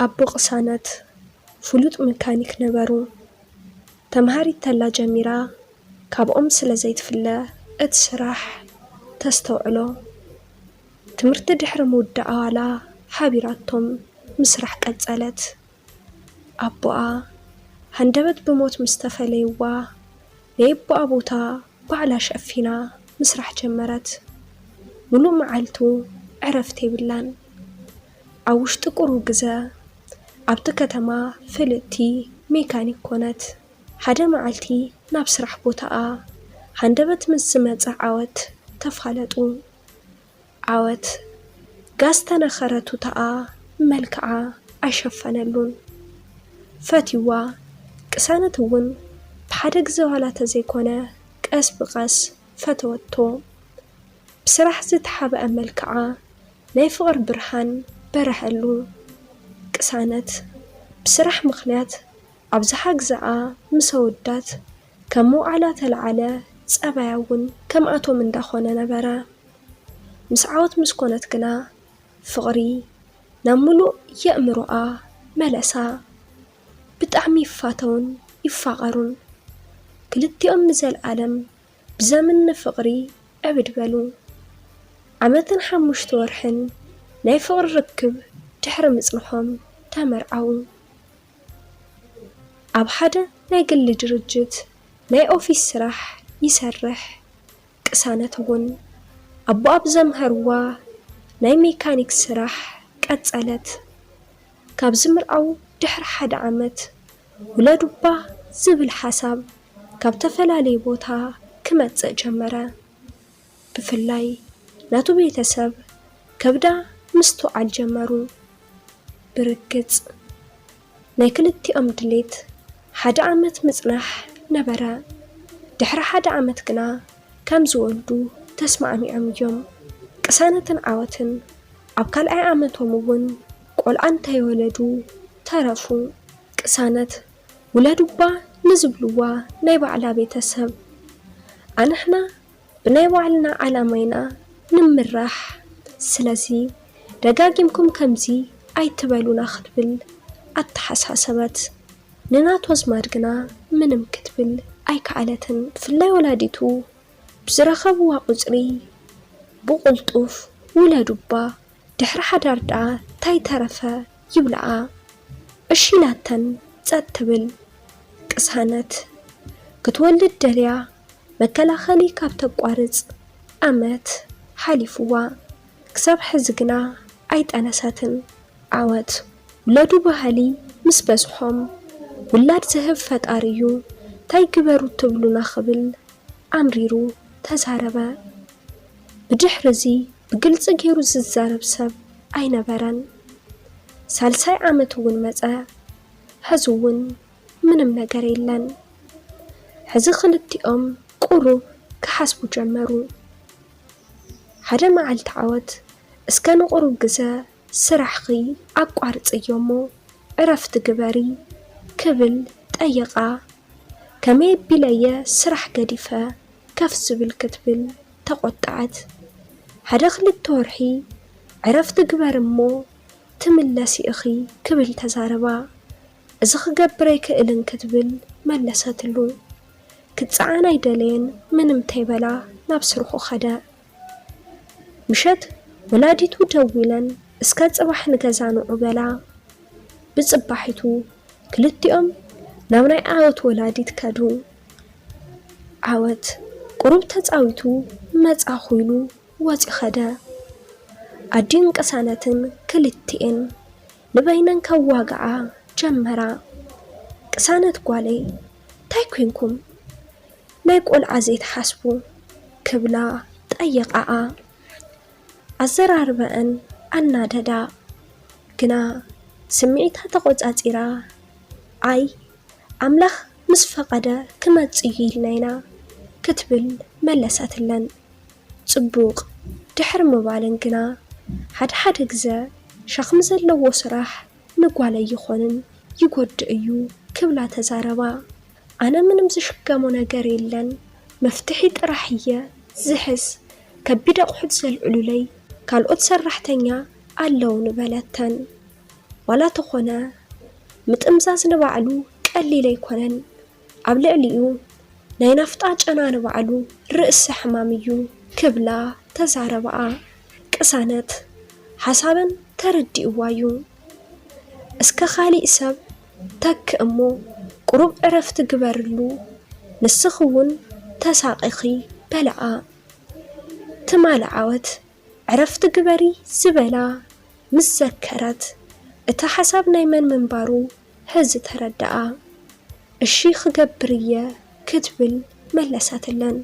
ኣቦ ቅሳነት ፍሉጥ መካኒክ ነበሩ። ተምሃሪት ተላ ጀሚራ ካብኦም ስለ ዘይትፍለ እቲ ስራሕ ተስተውዕሎ። ትምህርቲ ድሕሪ ምውዳኣ ዋላ ሓቢራቶም ምስራሕ ቀጸለት። ኣቦኣ ሃንደበት ብሞት ምስ ተፈለይዋ፣ ናይ ኣቦኣ ቦታ ባዕላ ሸፊና ምስራሕ ጀመረት። ምሉእ መዓልቱ ዕረፍቲ የብላን። ኣብ ውሽጢ ቁሩብ ግዘ ኣብቲ ከተማ ፍልጥቲ ሜካኒክ ኮነት። ሓደ መዓልቲ ናብ ስራሕ ቦታኣ ሃንደበት ምስ ዝመጸ ዓወት ተፋለጡ። ዓወት ጋዝ ተነኸረ ቱታኣ መልክዓ ኣይሸፈነሉን። ፈትይዋ ቅሳነት እውን ብሓደ ግዘ ዋላ ተዘይኮነ ቀስ ብቐስ ፈተወቶ። ብስራሕ ዝተሓብአ መልክዓ ናይ ፍቕሪ ብርሃን በረሀሉ። ቅሳነት ብስራሕ ምኽንያት ኣብዝሓ ግዘኣ ምስ ኣወዳት ካብ ምውዓላ ተለዓለ ጸባያ እውን ከምኣቶም እንዳኾነ ነበረ። ምስ ዓወት ምስ ኮነት ግና ፍቕሪ ናብ ምሉእ የእምሮኣ መለሳ። ብጣዕሚ ይፋተውን ይፋቐሩን። ክልቲኦም ንዘልኣለም ብዘምን ንፍቕሪ ዕብድ በሉ። ዓመትን ሓሙሽተ ወርሕን ናይ ፍቕሪ ርክብ ድሕሪ ምጽንሖም ተመርዓዉ። ኣብ ሓደ ናይ ግሊ ድርጅት ናይ ኦፊስ ስራሕ ይሰርሕ። ቅሳነት እውን ኣቦኣ ብዘምሃርዋ ናይ ሜካኒክ ስራሕ ቀጸለት። ካብ ዝምርዓዉ ድሕሪ ሓደ ዓመት ውለዱባ ዝብል ሓሳብ ካብ ተፈላለየ ቦታ ክመጽእ ጀመረ። ብፍላይ ናቱ ቤተሰብ ከብዳ ምስትውዓል ጀመሩ። ብርግጽ ናይ ክልቲኦም ድሌት ሓደ ዓመት ምጽናሕ ነበረ። ድሕሪ ሓደ ዓመት ግና ከም ዝወልዱ ተስማዕሚዖም እዮም። ቅሳነትን ዓወትን ኣብ ካልኣይ ዓመቶም እውን ቆልዓ እንተይወለዱ ተረፉ። ቅሳነት ውለዱባ ንዝብልዋ ናይ ባዕላ ቤተሰብ ኣንሕና ብናይ ባዕልና ዓላማ ኢና ንምራሕ። ስለዚ ደጋጊምኩም ከምዚ ኣይትበሉና ክትብል ኣተሓሳሰበት። ንናቱ ኣዝማድ ግና ምንም ክትብል ኣይከኣለትን። ብፍላይ ወላዲቱ ብዝረኸብዋ ቁጽሪ ብቕልጡፍ ውለዱባ ድሕሪ ሓዳር ደኣ ታይ ተረፈ ይብልኣ። እሺ ኢላተን ጸጥ ትብል። ቅሳነት ክትወልድ ደልያ መከላኸሊ ካብ ተቋርጽ ዓመት ሓሊፍዋ። ክሳብ ሕዚ ግና ኣይጠነሰትን። ዓወት ውለዱ በሃሊ ምስ በዝሖም ውላድ ዝህብ ፈጣሪ እዩ፣ ታይ ግበሩ ትብሉና ክብል ኣምሪሩ ተዛረበ። ብድሕሪ እዚ ብግልጺ ገይሩ ዝዛረብ ሰብ ኣይነበረን። ሳልሳይ ዓመት እውን መጸ። ሕዚ እውን ምንም ነገር የለን። ሕዚ ክልቲኦም ቁሩብ ክሓስቡ ጀመሩ። ሓደ መዓልቲ ዓወት እስከ ንቁሩብ ግዘ ስራሕኺ ኣቋርጽዮ እሞ ዕረፍቲ ግበሪ ክብል ጠየቓ። ከመይ ኣቢለየ ስራሕ ገዲፈ ከፍ ዝብል ክትብል ተቖጠዐት። ሓደ ክልተ ወርሒ ዕረፍቲ ግበሪ እሞ ትምለሲ ኢኺ ክብል ተዛረባ። እዚ ክገብር ኣይክእልን ክትብል መለሰትሉ። ክትጸዓን ኣይደለየን ምንም ተይበላ ናብ ስርሑ ኸደ። ምሸት ወላዲቱ ደዊለን እስከ ጽባሕ ንገዛ ንዑ በላ። ብጽባሒቱ ክልቲኦም ናብ ናይ ዓወት ወላዲት ከዱ። ዓወት ቁሩብ ተጻዊቱ መጻኹ ኢሉ ወጺኡ ኸደ። ኣዲኡን ቅሳነትን ክልቲኤን ንበይነን ከዋግዓ ጀመራ። ቅሳነት ጓለይ ታይ ኮይንኩም ናይ ቆልዓ ዘይትሓስቡ ክብላ ጠየቓኣ። ኣዘራርበአን ኣናደዳ። ግና ስምዒታ ተቖጻጺራ ኣይ ኣምላኽ ምስ ፈቐደ ክመጽእ እዩ ኢልና ኢና ክትብል መለሰትለን። ጽቡቕ ድሕሪ ምባለን ግና ሓደ ሓደ ግዘ ሸኽሚ ዘለዎ ስራሕ ንጓል ኣይኾንን ይጎድእ እዩ ክብላ ተዛረባ። ኣነ ምንም ዝሽከሞ ነገር የለን መፍትሒ ጥራሕ እየ ዝሕዝ ከቢድ ኣቑሑት ዘልዕሉለይ ካልኦት ሰራሕተኛ ኣለውኒ በለተን። ዋላ ተኾነ፣ ምጥምዛዝ ንባዕሉ ቀሊል ኣይኮነን። ኣብ ልዕሊኡ፣ ናይ ናፍጣ ጨና ንባዕሉ ርእሲ ሕማም እዩ ክብላ ተዛረባኣ። ቅሳነት ሓሳበን ተረዲእዋ እዩ። እስከ ካሊእ ሰብ ተኪ እሞ ቁሩብ ዕረፍቲ ግበርሉ፣ ንስኺ እውን ተሳቒኺ በላኣ። ትማሊ ዓወት ዕረፍቲ ግበሪ ዝበላ ምስ ዘከረት፣ እቲ ሓሳብ ናይ መን ምንባሩ ሕዚ ተረድኣ። እሺ ክገብር እየ ክትብል መለሰትለን።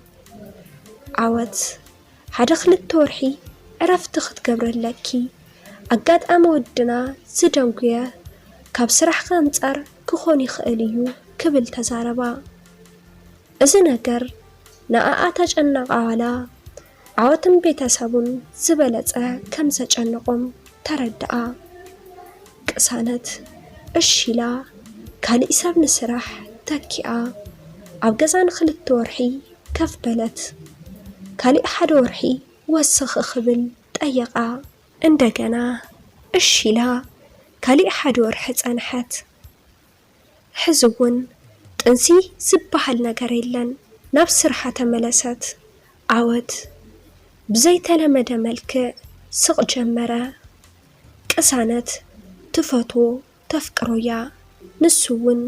ዓወት ሓደ ክልተ ወርሒ ዕረፍቲ ክትገብሪ ኣለኪ። ኣጋጣሚ ወድና ዝደንጉየ ካብ ስራሕኺ ኣንጻር ክኾን ይኽእል እዩ ክብል ተዛረባ። እዚ ነገር ንኣኣ ተጨነቓ ዋላ ዓወትን ቤተሰቡን ዝበለጸ ከም ዘጨነቖም ተረድኣ። ቅሳነት እሺ ኢላ ካሊእ ሰብ ንስራሕ ተኪኣ ኣብ ገዛ ንክልተ ወርሒ ከፍ በለት። ካሊእ ሓደ ወርሒ ወስኺ ክብል ጠየቓ። እንደገና እሺ ኢላ ካሊእ ሓደ ወርሒ ጸንሐት። ሕዚ እውን ጥንሲ ዝበሃል ነገር የለን። ናብ ስርሓ ተመለሰት። ዓወት ብዘይተለመደ መልክዕ ስቕ ጀመረ። ቅሳነት ትፈትዎ ተፍቅሮ እያ። ንሱ እውን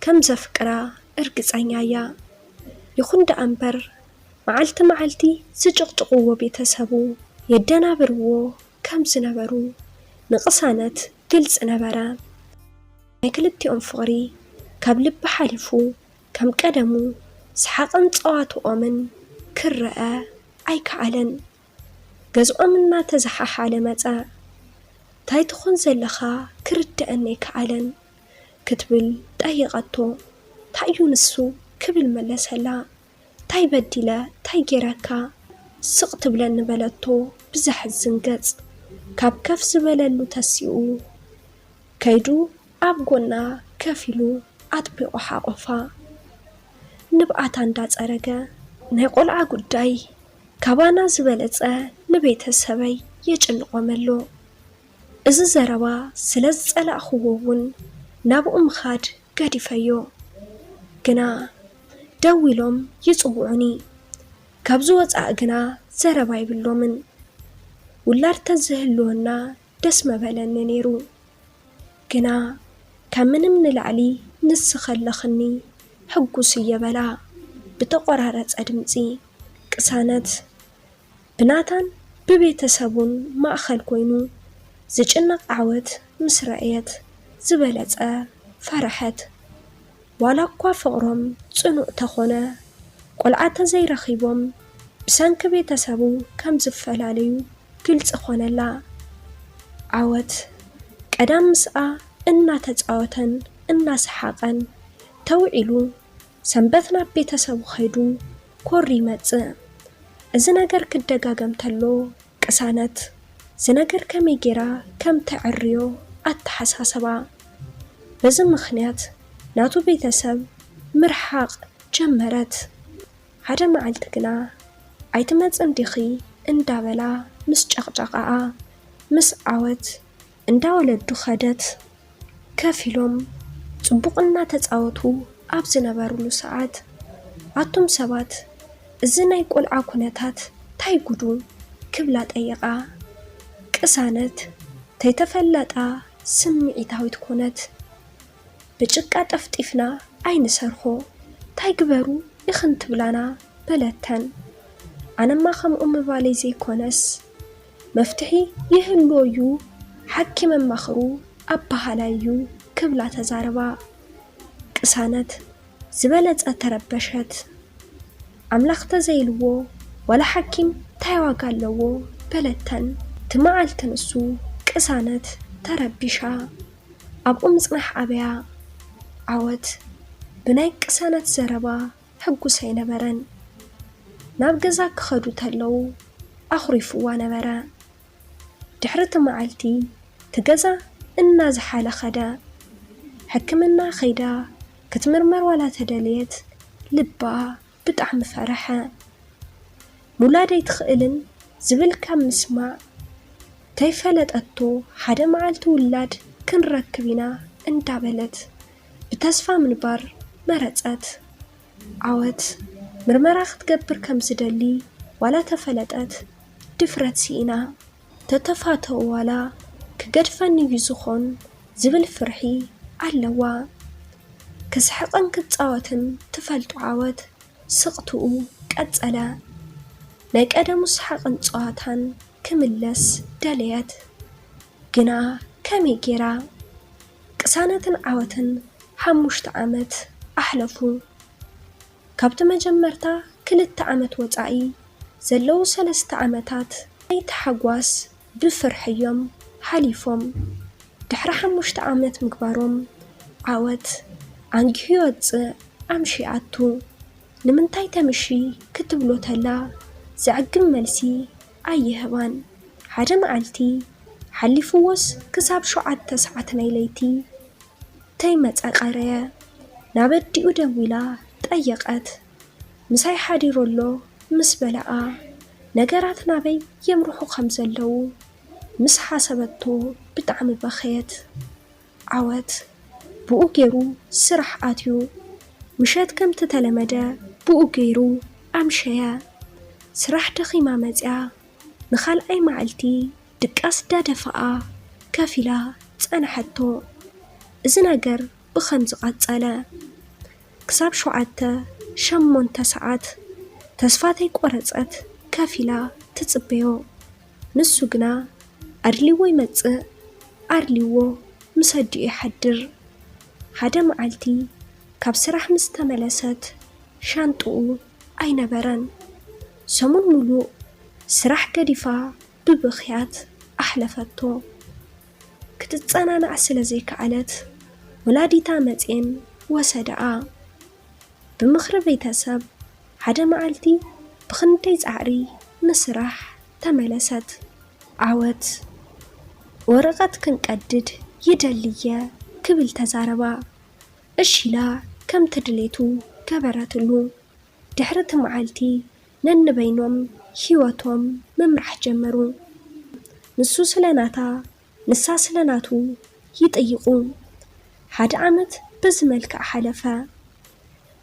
ከም ዘፍቅራ እርግጸኛ እያ። ይኹን ደኣ እምበር መዓልቲ መዓልቲ ዝጭቕጭቕዎ ቤተሰቡ የደናብርዎ ከም ዝነበሩ ንቅሳነት ግልጺ ነበረ። ናይ ክልቲኦም ፍቕሪ ካብ ልቢ ሓሊፉ ከም ቀደሙ ሰሓቕን ጸዋትኦምን ክረኣ ኣይከኣለን። ገዝኦም እናተዘሓሓለ መጸ። "ታይ ትኾን ዘለኻ ክርደኣኒ ኣይከኣለን?" ክትብል ጠየቐቶ። "ታይ እዩ ንሱ?" ክብል መለሰላ። "ታይ በዲለ? ታይ ጌረካ?" ስቕ ትብለኒ በለቶ ብዘሕዝን ገጽ። ካብ ከፍ ዝበለሉ ተሲኡ ከይዱ ኣብ ጎና ከፍ ኢሉ ኣጥቢቑ ሓቖፋ። ንብኣታ እንዳጸረገ፣ "ናይ ቆልዓ ጉዳይ ካባና ዝበለጸ ንቤተሰበይ የጭንቖም ኣሎ። እዚ ዘረባ ስለ ዝጸላእኽዎ እውን ናብኡ ምኻድ ገዲፈዮ። ግና ደዊሎም ይጽውዑኒ። ካብዚ ወጻኢ ግና ዘረባ የብሎምን። ውላድ ተዝህልወና ደስ መበለኒ ነይሩ። ግና ካብ ምንም ንላዕሊ ንስኺ ኣለኽኒ፣ ሕጉስ እየ" በላ ብተቖራረጸ ድምጺ። ቅሳነት ብናታን ብቤተሰቡን ማእኸል ኮይኑ ዝጭነቕ ዓወት ምስ ረኣየት ዝበለጸ ፈረሐት። ዋላ እኳ ፍቕሮም ጽኑዕ ተኾነ፣ ቆልዓ ተዘይረኺቦም ብሰንኪ ቤተሰቡ ከም ዝፈላለዩ ግልጺ ኾነላ። ዓወት ቀዳም ምስኣ እናተጻወተን እናሰሓቐን ተውዒሉ፣ ሰንበት ናብ ቤተሰቡ ኸይዱ ኮሪ ይመጽእ። እዚ ነገር ክደጋገም ተሎ ቅሳነት እዚ ነገር ከመይ ጌራ ከም ተዕርዮ ኣተሓሳሰባ። በዚ ምኽንያት ናቱ ቤተሰብ ምርሓቕ ጀመረት። ሓደ መዓልቲ ግና "ኣይትመጽን ዲኺ?" እንዳበላ ምስ ጨቕጨቓኣ፣ ምስ ዓወት እንዳ ወለዱ ኸደት። ከፊሎም ጽቡቕ እናተጻወቱ ኣብ ዝነበሩሉ ሰዓት፣ "ኣቱም ሰባት፣ እዚ ናይ ቆልዓ ኩነታት ታይ ጉዱ?" ክብላ ጠየቓ። ቅሳነት ተይተፈለጣ ስምዒታዊት ኮነት። "ብጭቃ ጠፍጢፍና ኣይንሰርሖ፣ ታይ ግበሩ ኢኽን ትብላና?" በለተን። "ኣነማ ከምኡ ምባለይ ዘይኮነስ፣ መፍትሒ ይህልዎ እዩ፣ ሓኪም ኣማኽሩ ኣበሃላይ እዩ" ክብላ ተዛረባ። ቅሳነት ዝበለጸ ተረበሸት። "ኣምላኽ ተዘይልዎ ዋላ ሓኪም ታይ ዋጋ ኣለዎ?" በለተን። እቲ መዓልቲ ንሱ ቅሳነት ተረቢሻ። ኣብኡ ምጽናሕ ኣበያ። ዓወት ብናይ ቅሳነት ዘረባ ሕጉስ ኣይነበረን። ናብ ገዛ ክኸዱ ተለዉ ኣኹሪፍዋ ነበረ። ድሕሪ እቲ መዓልቲ እቲ ገዛ እናዝሓለ ኸደ። ሕክምና ኸይዳ ክትምርመር ዋላ ተደለየት፣ ልባ ብጣዕሚ ፈረሐ። ምውላድ ኣይትኽእልን ዝብል ካብ ምስማዕ፣ ተይፈለጠቶ ሓደ መዓልቲ ውላድ ክንረክብ ኢና እንዳበለት ብተስፋ ምንባር መረጸት። ዓወት ምርመራ ክትገብር ከም ዝደሊ ዋላ ተፈለጠት፣ ድፍረት ስኢና። ተተፋተው ዋላ ክገድፈኒ እዩ ዝኾን ዝብል ፍርሒ ኣለዋ። ክስሕቕን ክጻወትን ትፈልጦ ዓወት ስቕትኡ ቀጸለ። ናይ ቀደሙ ሰሓቕን ጸዋታን ክምለስ ደለየት። ግና ከመይ ጌራ? ቅሳነትን ዓወትን ሓሙሽተ ዓመት ኣሕለፉ። ካብቲ መጀመርታ ክልተ ዓመት ወጻኢ ዘለዉ ሰለስተ ዓመታት ናይ ታሕጓስ ብፍርሒ እዮም ሓሊፎም። ድሕሪ ሓሙሽተ ዓመት ምግባሮም ዓወት ኣንጊሁ ይወጽእ ኣምሺኣቱ። ንምንታይ ተምሺ ክትብሎ ተላ ዘዕግብ መልሲ ኣይህባን። ሓደ መዓልቲ ሓሊፍዎስ ክሳብ ሸውዓተ ሰዓት ናይ ለይቲ ተይመጸ ቀረየ። ናብ ኣዲኡ ደዊላ ጠየቐት። ምሳይ ሓዲሩ ኣሎ ምስ በላኣ ነገራት ናበይ የምርሑ ከም ዘለዉ ምስ ሓሰበቶ ብጣዕሚ በኸየት። ዓወት ብኡ ገይሩ ስራሕ ኣትዩ። ምሸት ከምቲ ተለመደ ብኡ ገይሩ ኣምሸየ። ስራሕ ደኺማ መጽያ ንኻልኣይ መዓልቲ ድቃስ ዳደፋኣ ከፊላ ጸንሐቶ። እዚ ነገር ብኸምዚ ቀጸለ። ክሳብ ሸውዓተ ሸሞንተ ሰዓት ተስፋ ተይቆረጸት ከፊላ ትጽበዮ። ንሱ ግና ኣድልዎ ይመጽእ፣ ኣድልዎ ምስ ኣዲኡ ይሓድር። ሓደ መዓልቲ ካብ ስራሕ ምስ ተመለሰት ሻንጥኡ ኣይነበረን። ሰሙን ሙሉእ ስራሕ ገዲፋ ብብኽያት ኣሕለፈቶ። ክትጸናናዕ ስለ ዘይከኣለት ወላዲታ መጽየን ወሰደኣ። ብምኽሪ ቤተሰብ ሓደ መዓልቲ ብኽንደይ ጻዕሪ ንስራሕ ተመለሰት። ዓወት ወረቐት ክንቀድድ ይደልየ ክብል ተዛረባ። እሺ ኢላ ከምቲ ድሌቱ ገበረትሉ። ድሕሪ እቲ መዓልቲ ነንበይኖም ህይወቶም ምምራሕ ጀመሩ። ንሱ ስለ ናታ ንሳ ስለ ናቱ ይጥይቑ። ሓደ ዓመት በዚ መልክዕ ሓለፈ።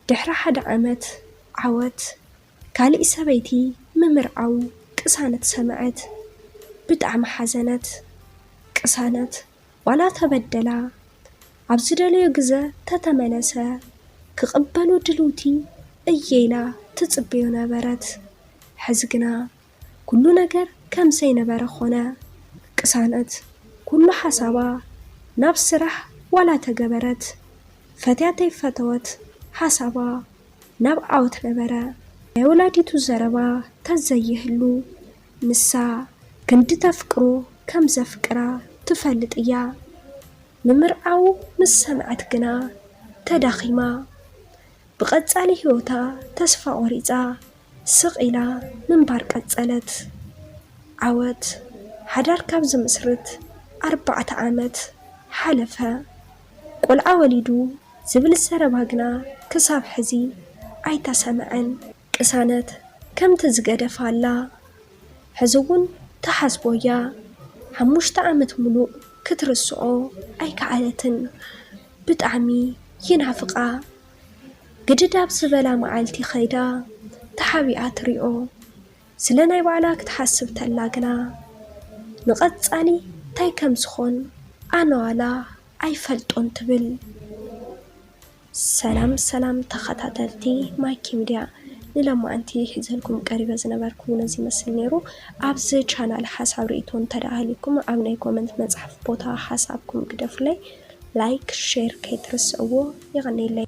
ድሕሪ ሓደ ዓመት ዓወት ካልእ ሰበይቲ ምምርዓው ቅሳነት ሰምዐት። ብጣዕሚ ሓዘነት። ቅሳነት ዋላ ተበደላ ኣብ ዝደለዮ ግዘ ተተመለሰ ክቕበሎ ድልውቲ እየ ኢላ ትጽበዮ ነበረት። ሕዚ ግና ኩሉ ነገር ከም ዘይነበረ ኾነ። ቅሳነት ኩሉ ሓሳባ ናብ ስራሕ ዋላ ተገበረት ፈትያ ተይፈተወት ሓሳባ ናብ ዓወት ነበረ። ናይ ወላዲቱ ዘረባ ተዘይህሉ ንሳ ክንዲ ተፍቅሮ ከም ዘፍቅራ ትፈልጥ እያ። ምምርዓዉ ምስ ሰምዐት ግና ተዳኺማ። ብቐጻሊ ህይወታ ተስፋ ቆሪጻ ስቕ ኢላ ምንባር ቀጸለት። ዓወት ሓዳር ካብ ዝምስርት ኣርባዕተ ዓመት ሓለፈ። ቆልዓ ወሊዱ ዝብል ዘረባ ግና ክሳብ ሕዚ ኣይተሰምዐን። ቅሳነት ከምቲ ዝገደፋ ኣላ። ሕዚ እውን ትሓስቦ እያ። ሓሙሽተ ዓመት ሙሉእ ክትርስዖ ኣይከኣለትን። ብጣዕሚ ይናፍቓ። ግድድ ኣብ ዝበላ መዓልቲ ኸይዳ ተሓቢኣ ትሪኦ። ስለ ናይ ባዕላ ክትሓስብ ተላ ግና ንቐጻሊ ታይ ከም ዝኾን ኣነ ዋላ ኣይፈልጦን ትብል። ሰላም ሰላም ተኸታተልቲ ማይኪ ሚድያ፣ ንሎማዓንቲ ሒዘልኩም ቀሪበ ዝነበርኩ ነዚ ይመስል ነይሩ። ኣብዚ ቻናል ሓሳብ ርእይቶ እንተደኣ ሃልዩኩም ኣብ ናይ ኮመንት መፅሓፍ ቦታ ሓሳብኩም ግደፉለይ። ላይክ ሼር ከይትርስዕዎ። የቐንየለይ።